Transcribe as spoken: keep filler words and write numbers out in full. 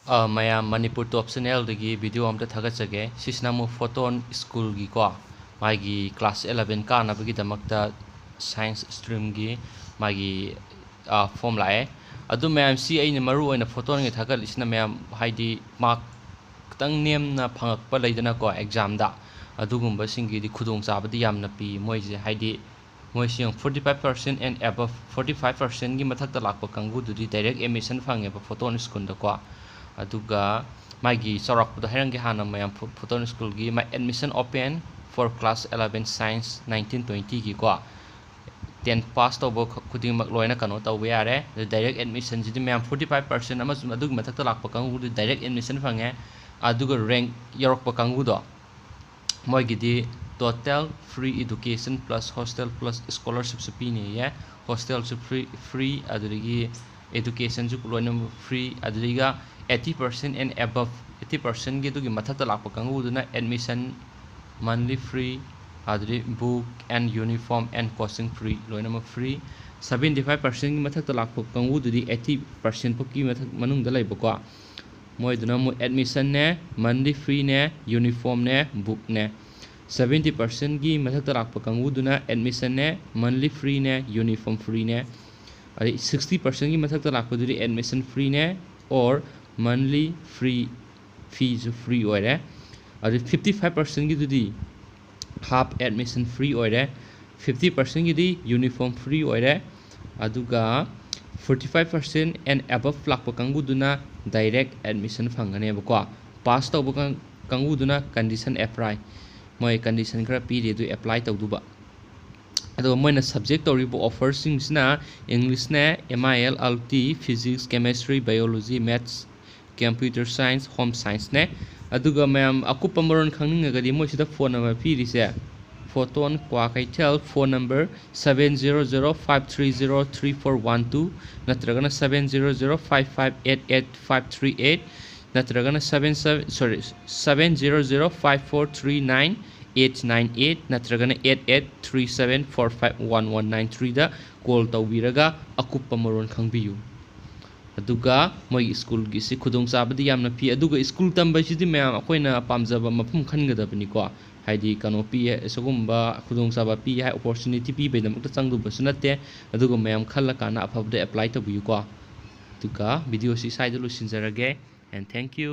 ꯑ, ꯃꯌꯥꯝ, ꯃꯅꯤꯄꯨꯔ ꯇꯣꯞ ꯆꯦꯅꯦꯜꯗꯒꯤ ꯚꯤꯗꯤꯑꯣ ꯑꯝꯇ ꯊꯥꯒꯠꯆꯒꯦ꯫ ꯁꯤꯁꯤꯅ ꯑꯃꯨꯛ ꯐꯣꯇꯣꯟ ꯁ꯭ꯀꯨꯜꯒꯤꯀꯣ, ꯃꯥꯒꯤ ꯀ꯭ꯂꯥꯁ eleven ꯀꯥꯅꯕꯒꯤꯗꯃꯛꯇ ꯁꯥꯏꯟꯁ ꯁ꯭ꯇ꯭ꯔꯤꯝꯒꯤ ꯃꯥꯒꯤ, ꯑ, ꯐꯣꯝ ꯂꯥꯛꯑꯦ꯫ ꯑꯗꯨ ꯃꯌꯥꯝꯁꯤ ꯑꯩꯅ ꯃꯔꯨ ꯑꯣꯏꯅ ꯐꯣꯇꯣꯟꯒꯤ ꯊꯥꯒꯠꯂꯤꯁꯤꯅ, ꯃꯌꯥꯝ ꯍꯥꯏꯗꯤ ꯃꯥꯔꯛ ꯈꯤꯇꯪ ꯅꯦꯝꯅ ꯐꯪꯉꯛꯄ ꯂꯩꯗꯅꯀꯣ ꯑꯦꯛꯖꯥꯝꯗ, ꯑꯗꯨꯒꯨꯝꯕꯁꯤꯡꯒꯤꯗꯤ ꯈꯨꯗꯣꯡꯆꯥꯕꯗꯤ ꯌꯥꯝꯅ ꯄꯤ ꯃꯣꯏꯁꯦ꯫ ꯍꯥꯏꯗꯤ ꯃꯣꯏꯁꯤ ꯌꯦꯡꯉꯨ, forty five percent and above, forty five percentꯒꯤ ꯃꯊꯛꯇ ꯂꯥꯛꯄ ꯀꯥꯡꯕꯨꯗꯨꯗꯤ ꯗꯥꯏꯔꯦꯛ ꯑꯦꯗꯃꯤꯁꯟ ꯐꯪꯉꯦꯕ ꯐꯣꯇꯣꯟ ꯁ꯭ꯀꯨꯜꯗꯀꯣ꯫ ꯑꯗꯨꯒ ꯃꯥꯒꯤ ꯆꯥꯎꯔꯥꯛꯄꯗꯣ ꯍꯥꯏꯔꯝꯒꯦ ꯍꯥꯟꯅ ꯃꯌꯥꯝ, ꯐꯣ-, ꯐꯣꯇꯣꯟ ꯁ꯭ꯀꯨꯜꯒꯤ ꯃꯥ admission open for class eleven science nineteen twentyꯒꯤꯀꯣ꯫ Ten pass ꯇꯧꯕ ꯈ-, ꯈꯨꯗꯤꯡꯃꯛ ꯂꯣꯏꯅ ꯀꯩꯅꯣ ꯇꯧꯕ ꯌꯥꯔꯦ꯫ ꯑꯗꯨ ꯗꯥꯏꯔꯦꯛ ꯑꯦꯗꯃꯤꯁꯟꯁꯤꯗꯤ ꯃꯌꯥꯝ forty five percent ꯑꯃꯁꯨꯡ ꯑꯗꯨꯒꯤ ꯃꯊꯛꯇ ꯂꯥꯛꯄ ꯀꯥꯡꯕꯨꯗꯤ ꯗꯥꯏꯔꯦꯛ ꯑꯦꯗꯃꯤꯁꯟ ꯐꯪꯉꯦ꯫ ꯑꯗꯨꯒ ꯔꯦꯡꯛ ꯌꯧꯔꯛꯄ ꯀꯥꯡꯕꯨꯗꯣ, ꯃꯣꯏꯒꯤꯗꯤ total free education plus hostel plus scholarshipꯁꯨ ꯄꯤꯅꯤꯌꯦ꯫ ꯍꯣꯁꯇꯦꯜꯁꯨ ꯐ꯭ꯔꯤ, ꯐ꯭ꯔꯤ, ꯑꯗꯨꯗꯒꯤ ꯑꯦꯗꯨꯀꯦꯁꯟꯁꯨ ꯂꯣꯏꯅꯃꯛ ꯐ꯭ꯔꯤ, ꯑꯗꯨꯗꯩꯒ eighty percent and above, eighty percentꯒꯤ ꯑꯗꯨꯒꯤ ꯃꯊꯛꯇ ꯂꯥꯛꯄ ꯀꯥꯡꯕꯨꯗꯨꯅ admission monthly free, ꯑꯗꯨꯗꯩ book and uniform and coaching free, ꯂꯣꯏꯅꯃꯛ free꯫ Seventy five percentꯒꯤ ꯃꯊꯛꯇ ꯂꯥꯛꯄ ꯀꯥꯡꯕꯨꯗꯨꯗꯤ eighty percent ꯐꯥꯎꯒꯤ ꯃꯊꯛ, ꯃꯅꯨꯡꯗ ꯂꯩꯕꯀꯣ꯫ ꯃꯣꯏꯗꯨꯅ ꯑꯃꯨꯛ admissionꯅꯦ, monthly freeꯅꯦ, uniformꯅꯦ, bookꯅꯦ꯫ Seventy percentꯒꯤ ꯃꯊꯛꯇ ꯂꯥꯛꯄ ꯀꯥꯡꯕꯨꯗꯨꯅ admissionꯅꯦ, monthly freeꯅꯦ, uniform freeꯅꯦ꯫ ꯑꯗꯩ sixty percentꯒꯤ ꯃꯊꯛꯇ ꯂꯥꯛꯄꯗꯨꯗꯤ admission freeꯅꯦ or monthly free, feeꯁꯨ free ꯑꯣꯏꯔꯦ꯫ ꯑꯗꯩ fifty five percentꯒꯤꯗꯨꯗꯤ half admission free ꯑꯣꯏꯔꯦ, fifty percentꯒꯤꯗꯤ uniform free ꯑꯣꯏꯔꯦ, ꯑꯗꯨꯒ forty five percent and above ꯂꯥꯛꯄ ꯀꯥꯡꯕꯨꯗꯨꯅ direct admission ꯐꯪꯒꯅꯦꯕꯀꯣ꯫ ꯄꯥꯁ ꯇꯧꯕ ꯀꯥꯡ-, ꯀꯥꯡꯕꯨꯗꯨꯅ condition apply, ꯃꯣꯏ condition ꯈꯔ ꯄꯤꯔꯤ, ꯑꯗꯨ apply ꯇꯧꯗꯨꯕ꯫ ꯑꯗꯨꯒ ꯃꯣꯏꯅ subject ꯇꯧꯔꯤꯕ offerꯁꯤꯡꯁꯤꯅ Englishꯅꯦ, M I L, L T, Physics, Chemistry, Biology, Maths, Computer Science, Home Scienceꯅꯦ꯫ ꯑꯗꯨꯒ ꯃꯌꯥꯝ ꯑꯀꯨꯞꯄ ꯃꯔꯣꯜ ꯈꯪꯅꯤꯡꯉꯒꯗꯤ ꯃꯣꯏꯁꯤꯗ phone number ꯄꯤꯔꯤꯁꯦ, ꯐꯣꯇꯣꯟ ꯀ꯭ꯋꯥꯀꯩꯊꯦꯜ, phone number seven zero zero five three zero three four one two ꯅꯠꯇ꯭ꯔꯒꯅ seven zero zero five five eight eight five three eight ꯅꯠꯇ꯭ꯔꯒꯅ seven seven, sorry, seven zero zero five four three nine eight nine eight ꯅꯠꯇ꯭ꯔꯒꯅ eight eight three seven four five one one nine threeꯗ call ꯇꯧꯕꯤꯔꯒ ꯑꯀꯨꯞꯄ ꯃꯔꯣꯜ ꯈꯪꯕꯤꯌꯨ꯫ ꯑꯗꯨꯒ ꯃꯣꯏꯒꯤ ꯁ꯭ꯀꯨꯜꯒꯤꯁꯤ ꯈꯨꯗꯣꯡꯆꯥꯕꯗꯤ ꯌꯥꯝꯅ ꯄꯤ꯫ ꯑꯗꯨꯒ ꯁ꯭ꯀꯨꯜ ꯇꯝꯕꯁꯤꯗꯤ ꯃꯌꯥꯝ ꯑꯩꯈꯣꯏꯅ ꯄꯥꯝꯖꯕ ꯃꯐꯝ ꯈꯟꯒꯗꯕꯅꯤꯀꯣ꯫ ꯍꯥꯏꯗꯤ ꯀꯩꯅꯣ ꯄꯤ, ꯁꯤꯒꯨꯝꯕ ꯈꯨꯗꯣꯡꯆꯥꯕ ꯄꯤ ꯍꯥꯏ, ꯑꯣꯄꯣꯔꯆꯨꯅꯤꯇꯤ ꯄꯤꯕꯩꯗꯃꯛꯇ ꯆꯪꯗꯧꯕꯁꯨ ꯅꯠꯇꯦ꯫ ꯑꯗꯨꯒ ꯃꯌꯥꯝ ꯈꯜꯂꯀꯥꯟꯗ ꯑꯐꯕꯗ ꯑꯦꯄ꯭ꯂꯥꯏ ꯇꯧꯕꯤꯌꯨꯀꯣ꯫ ꯑꯗꯨꯒ ꯚꯤꯗꯤꯑꯣꯁꯤ ꯁ꯭ꯋꯥꯏꯗ ꯂꯣꯏꯁꯤꯟꯖꯔꯒꯦ꯫ And thank you꯫